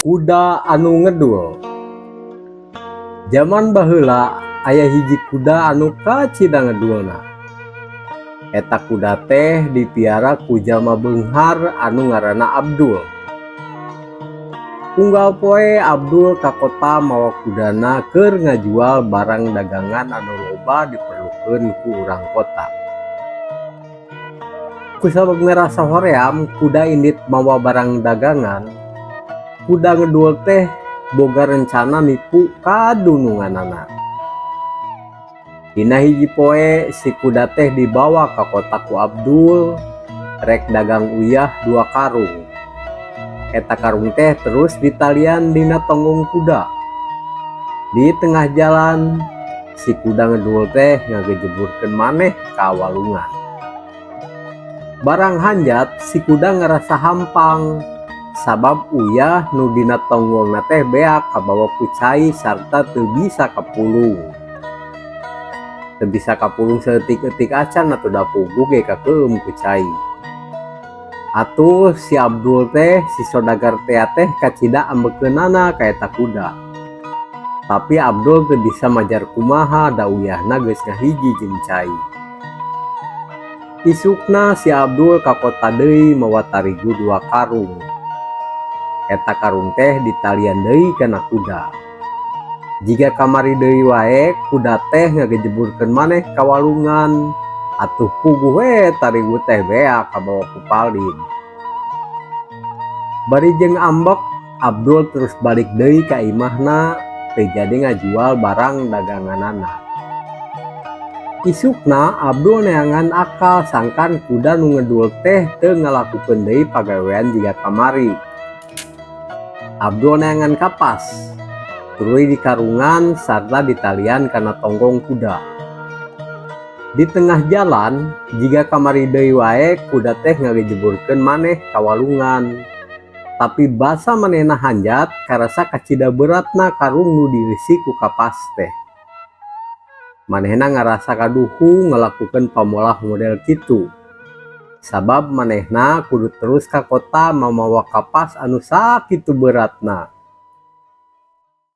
Kuda anu ngedul. Jaman baheula aya hiji kuda anu kacida ngedulna. Eta kuda teh dipiara ku jalma beunghar anu ngaranna Abdul. Unggal poe Abdul ka kota mawa kudana keur ngajual barang dagangan anu loba diperlukeun ku urang kota. Kusabab ngarasa hoream kuda indit mawa barang dagangan, kuda ngedul teh boga rencana nipu ka dununganana. Dina hiji poe si kuda teh dibawa ka kota ku Abdul rek dagang uyah 2 karung. Eta karung teh terus ditalian dina tonggong kuda. Di tengah jalan si kuda ngedul teh ngagejeburkeun maneh ka walungan. Barang hanjat si kuda ngarasa hampang sabab uyah nu dina tonggongna teh beak kabawa ku cai sarta teu bisa kapulung. Teu bisa kapulung saeutik-eutik acan atuh da puguh ge kakeum ku cai. Atuh si Abdul teh si sodagar tea teh kacida ambekeunana ka eta kuda. Tapi Abdul teu bisa majar kumaha da uyahna geus ngahiji jeung cai. Isukna si Abdul ka kota deui mawa tarigu 2 karung. Eta karung teh ditalian deui kana kuda. Jiga kamari deui wae kuda teh ngagejeburkeun maneh ka walungan. Atuh puguh we tarigu teh beak kabawa ku palid. Bari jeung ambek, Abdul terus balik deui ka imahna teu jadi ngajual barang daganganana. Isukna Abdul neangan akal sangkan kuda nu ngedul teh teu ngalakukeun deui pagawean jiga kamari. Abdul neangan kapas, tuluy dikarungan sarta ditalian kana tonggong kuda. Di tengah jalan, jiga kamari deui wae kuda teh ngagejeburkeun maneh ka walungan. Tapi basa manehna hanjat karasa kacida beratna karung nu dieusi ku kapas teh. Manehna ngarasa kaduhu ngalakukeun pamolah model kitu. Sabab manehna kudu terus ka kota mamawa kapas anu sakitu beratna.